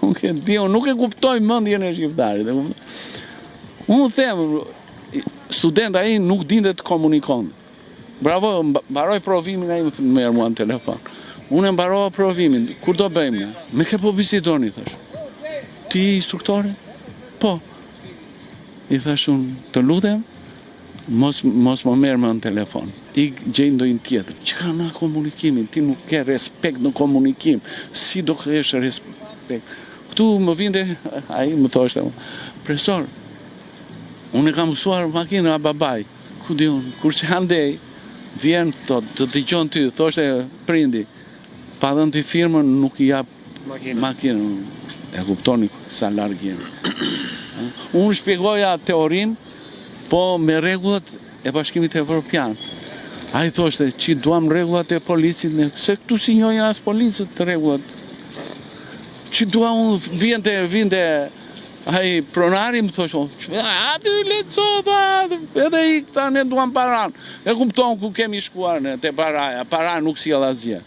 Nuk e di, unë nuk e kuptoj mendjen e shqiptarit. E kupton? Unë them, student ai nuk dinte të komunikonte. Bravo, mbaroi provimin ai më merr mua në telefon. Unë e mbarova provimin, kur do bëjmë ne? Me kë po bisedoni, thash. Ti je instruktore? Po. I thash unë, të lutem, mos mos më merr më në telefon. Ik gjej ndonjë tjetër. Çka na komunikimin, ti nuk ke respekt në komunikim. Si do kesh respekt? Këtu më vinte, ai më thoshte, profesor, unë e kam mësuar makinën nga babai. Ku di unë, kurse andej, vjen, të, të dëgjon ty, thoshte prindi, pa dhënë ti firmën, nuk i jap Makinën. makinën. E kuptoni sa larg jemi. Unë shpjegoja teorinë, po me rregullat e Bashkimit Evropian. Ai thoshte, ç'i duam rregullat e policit ne, se këtu s'i njohin as policët rregullat. Ç'i dua unë, vinte, vinte ai pronari më thoshte, aty lexo, tha, edhe i këta ne duam paran. E kupton ku kemi shkuar ne, te paraja, para nuk sjell asgjë.